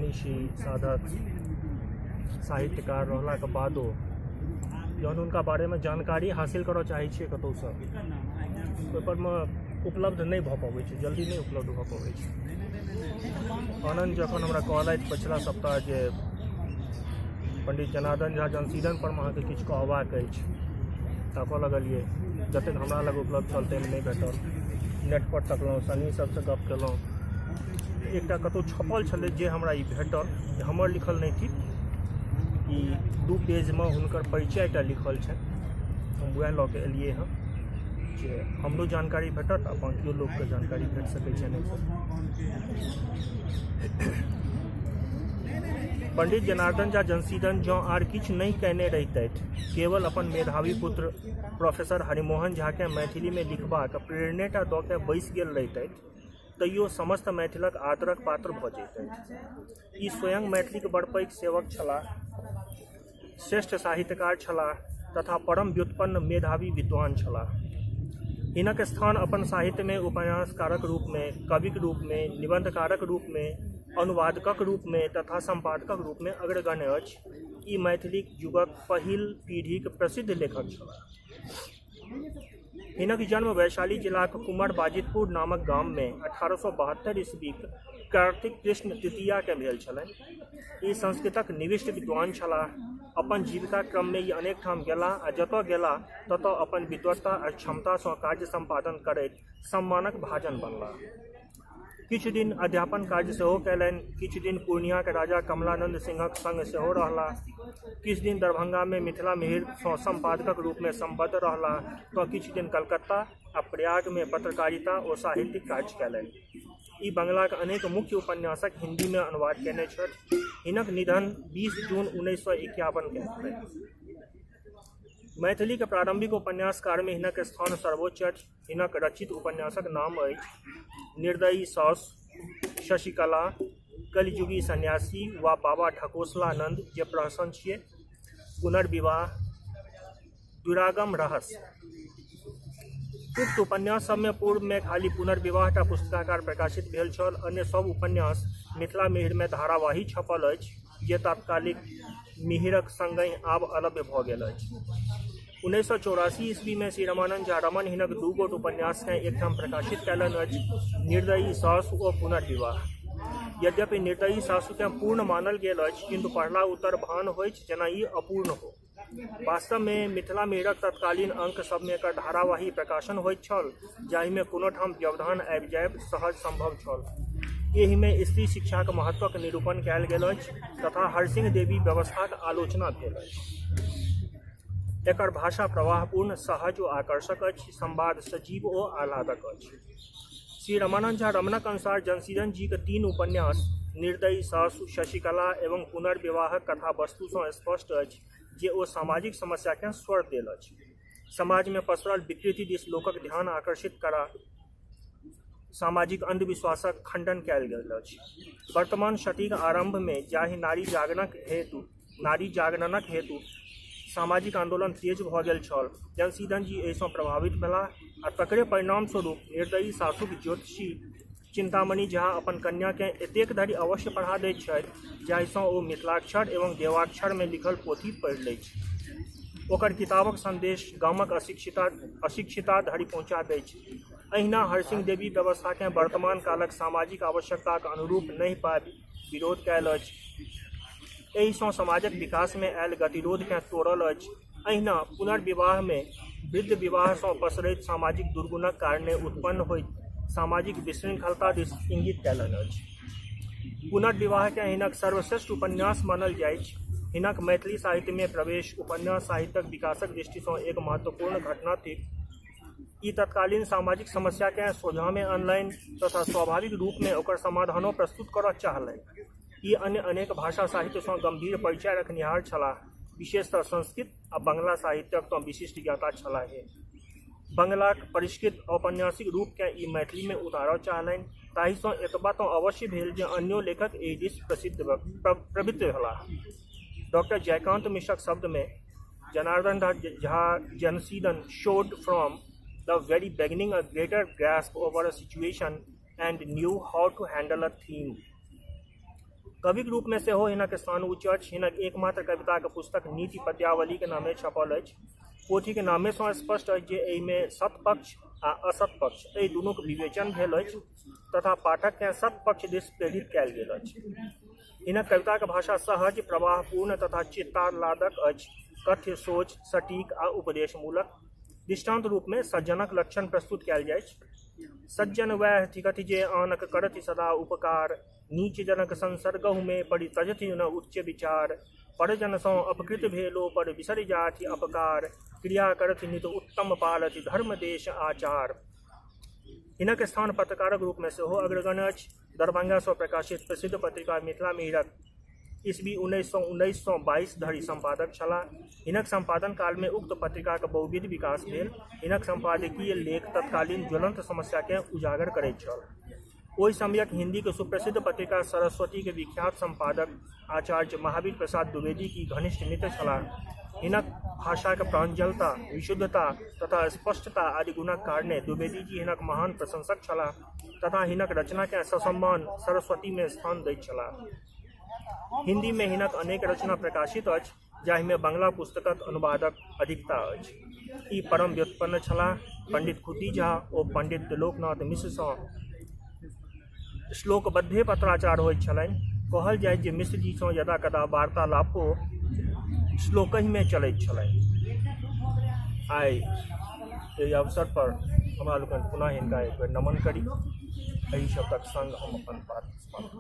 मनीषी, साधक, साहित्यकार रहलाके बादो जहन हुनका बारेमे जानकारी हासिल करऽ चाहै छियै कतहुसँ, ओहिपर मे उपलब्ध नहि भऽ पबै छै, जल्दी नहि उपलब्ध भऽ पबै छै। आनन्द जखन हमरा कहलथि पछिला सप्ताह जे पंडित जनार्दन झा जनसीदन पर मे अहाँके किछु कहबाक अछि, ताकऽ लगलियै, जतेक हमरा लग उपलब्ध छल ताहिमे नहि भेटल। नेट पर तकलहुँ, संगी सबसँ गप केलहुँ, एकटा कतहु छपल छलै जे हमरा ई भेटल, जे हमर लिखल नहि थिक। ई 2 पेजमे हुनकर परिचय एकटा लिखल छनि, हम वएह लऽ कऽ एलियै हँ जे हमरो जानकारी भेटत आ बाँकियो लोकके जानकारी भेट सकै छनि एहिसँ। पंडित जनार्दन झा जनसीदन जँ आर किछु नहि कयने रहितथि, केवल अपन मेधावी पुत्र प्रोफेसर हरिमोहन झाकेँ मैथिलीमे लिखबाक प्रेरणेटा दऽ कऽ बैसि गेल रहितथि, तैयो समस्त मैथिलक आदरक पात्र भऽ जैतथि। ई स्वयं मैथिलीक बड़ पैघ सेवक छलाह, श्रेष्ठ साहित्यकार छलाह तथा परम व्युत्पन्न मेधावी विद्वान छलाह। हिनक स्थान अपन साहित्यमे उपन्यासकारक रूपमे, कविक रूपमे, निबन्धकारक रूपमे, अनुवादकक रूपमे तथा सम्पादकक रूपमे अग्रगण्य अछि। ई मैथिलीक युगक पहिल पीढ़ीक प्रसिद्ध लेखक छलाह। हिनक जन्म वैशाली जिलाक कुमर बाजितपुर नामक गाममे 1872 ईस्वीक कार्तिक कृष्ण तृतीयाकेँ भेल छलनि। ई संस्कृतक निविष्ट विद्वान छलाह। अपन जीविका क्रममे ई अनेक ठाम गेलाह आ जतऽ गेलाह ततऽ अपन विद्वत्ता आ क्षमतासँ कार्य सम्पादन करैत सम्मानक भाजन बनलाह। किछु दिन अध्यापन कार्य सेहो कयलनि। किछु दिन पूर्णियाक राजा कमलानंद सिंहक संग सेहो रहलाह। किछु दिन दरभंगामे मिथिला मिहिरसँ सम्पादकक रूपमे सम्बद्ध रहलाह तँ किछु दिन कलकत्ता आ प्रयागमे पत्रकारिता ओ साहित्यिक कार्य कयलनि। ई बंगलाक अनेक मुख्य उपन्यासक हिन्दीमे अनुवाद कयने छथि। हिनक निधन 20 जून 1951केँ भेलनि। मैथिलीक प्रारम्भिक उपन्यासकारमे हिनक स्थान सर्वोच्च अछि। हिनक रचित उपन्यासक नाम अछि निर्दयी साउस, शशिकला, कलिजुगी सन्यासी वा बाबा ढकोसलानंद जे प्रहसन छियै, पुनर्विवाह, दुरागम रहस्य। उक्त उपन्यास सबमे पूर्वमे खाली पुनर्विवाहटा पुस्तकाकार प्रकाशित भेल छल। अन्य सब उपन्यास मिथिला मिहिरमे धारावाही छपल अछि जे तात्कालिक मिहिरक संगहि आब अलभ्य भऽ गेल अछि। 1984 ईस्वीमे श्री रमानन्द झा रमण हिनक 2 गोट उपन्यासकेँ एकठाम प्रकाशित कयलनि अछि, निर्दयी सासु ओ पुनर्विवाह। यद्यपि निर्दयी सासुकेँ पूर्ण मानल गेल अछि, किन्तु पढ़ला उत्तर भान होइछ जेना ई अपूर्ण हो। वास्तवमे मिथिला मिहिरक तत्कालीन अंक सभमे एकर धारावाही प्रकाशन होइत छल, जाहिमे कोनो ठाम व्यवधान आबि जायब सहज संभव छल। एहिमे स्त्री शिक्षाक महत्वक निरूपण कयल गेल अछि तथा हरसिंह देवी व्यवस्थाक आलोचना भेल अछि। एकर भाषा प्रवाहपूर्ण, सहज ओ आकर्षक अछि। संवाद सजीव ओ आह्लादक अछि। श्री रमानन्द झा रमणक अनुसार जनसीदन जीक 3 उपन्यास निर्दयी सासु, शशिकला एवं पुनर्विवाहक कथा वस्तुसँ स्पष्ट अछि जे ओ सामाजिक समस्याकेँ स्वर देल अछि। समाजमे पसरल विकृति दिस लोकक ध्यान आकर्षित करा सामाजिक अन्धविश्वासक खण्डन कयल गेल अछि। वर्तमान शतीक आरम्भमे जाहि नारी जागरणक हेतु सामाजिक आन्दोलन तेज भऽ गेल छल, जनसीदन जी एहिसँ प्रभावित भेलाह आ तकरे परिणामस्वरूप निर्दयी सासुक ज्योतिषी चिन्तामणि झा अपन कन्याकेँ एतेक धरि अवश्य पढ़ा दैत छथि जाहिसँ ओ मिथिलाक्षर एवं देवाक्षरमे लिखल पोथी पढ़ि लैछ। ओकर किताबक सन्देश गामक अशिक्षिता धरि पहुँचा दैछ। एहिना हरसिंह देवी व्यवस्थाकेँ वर्तमान कालक सामाजिक आवश्यकताक अनुरूप नहि पाबि विरोध कयल अछि। एहिसँ समाजक विकासमे आयल गतिरोधकेँ तोड़ल अछि। एहिना पुनर्विवाहमे वृद्ध विवाहसँ पसरैत सामाजिक दुर्गुणक कारणे उत्पन्न होइत सामाजिक विशृंखलता दिस इंगित कयलनि अछि। पुनर्विवाहकेँ हिनक सर्वश्रेष्ठ उपन्यास मानल जाइछ। हिनक मैथिली साहित्यमे प्रवेश उपन्यास साहित्यक विकासक दृष्टिसँ एक महत्वपूर्ण घटना थिक। ई तत्कालीन सामाजिक समस्याकेँ सोझाँमे अनलनि तथा स्वाभाविक रूपमे ओकर समाधानो प्रस्तुत करऽ चाहलनि। ई अन्य अनेक भाषा साहित्यसँ गम्भीर परिचय रखनिहार छलाह। विशेषतः संस्कृत आ बंगला साहित्यक तँ विशिष्ट ज्ञाता छलाहे। बंगलाक परिष्कृत औपन्यासिक रूपकेँ ई मैथिलीमे उतारऽ चाहलनि। ताहिसँ एतबा तँ अवश्य भेल जे अन्यो लेखक एहि दिस प्रवृत्त भेलाह। डॉक्टर जयकान्त मिश्रक शब्दमे Janardan Jha Jansidan showed from the very beginning a greater grasp over a situation and knew how to handle a theme. कविक रूपमे सेहो हिनक स्थान उच्च अछि। हिनक एकमात्र कविताक पुस्तक नीति पद्यावलीक नामे छपल अछि। पोथीक नामेसँ स्पष्ट अछि जे एहिमे सत्पक्ष आ असत्पक्ष एहि दुनूक विवेचन भेल अछि तथा पाठककेँ सत्पक्ष दिस प्रेरित कयल गेल अछि। हिनक कविताक भाषा सहज, प्रवाहपूर्ण तथा चित्ताह्लादक अछि। कथ्य सोच, सटीक आ उपदेशमूलक। दृष्टान्त रूपमे सज्जनक लक्षण प्रस्तुत कयल जाइछ। सज्जन वैह थिकथि जे आनक करथि सदा उपकार, नीच जनक संसर्गहुमे पड़ि तजथि न उच्च विचार, परजनसँ अपकृत भेलो पर बिसरि जाथि अपकार, क्रिया करथि नित उत्तम पालथि धर्म देश आचार। हिनक स्थान पत्रकारक रूपमे सेहो अग्रगण्य अछि। दरभंगासँ प्रकाशित प्रसिद्ध पत्रिका मिथिला मिहिरक ईस्वी 1919 सँ 22 धरि सम्पादक छलाह। हिनक सम्पादन कालमे उक्त पत्रिकाक बहुविध विकास भेल। हिनक सम्पादकीय लेख तत्कालीन ज्वलन्त समस्याकेँ उजागर करैत छल। ओहि समयक हिन्दीक सुप्रसिद्ध पत्रिका सरस्वतीक विख्यात सम्पादक आचार्य महावीर प्रसाद द्विवेदी की घनिष्ठ मित्र छलाह। हिनक भाषाक प्राञ्जलता, विशुद्धता तथा स्पष्टता आदि गुणक कारणेँ द्विवेदीजी हिनक महान प्रशंसक छलाह तथा हिनक रचनाकेँ ससम्मान सरस्वतीमे स्थान दैत छलाह। हिन्दीमे हिनक अनेक रचना प्रकाशित अछि जाहिमे बंगला पुस्तकक अनुवादक अधिकता अछि। ई परम व्युत्पन्न छलाह। पंडित खुद्दी झा ओ पंडित त्रिलोकनाथ मिश्रसँ श्लोकबद्धे पत्राचार होइत छलनि। कहल जाइछ जे मिश्रजीसँ यदा-कदा वार्तालापो श्लोकहिमे चलैत छलनि। आइ एहि अवसर पर हमरा लोकनि पुनः हिनका एक बेर नमन करी। एहि शब्दक संग हम अपन बात समाप्त।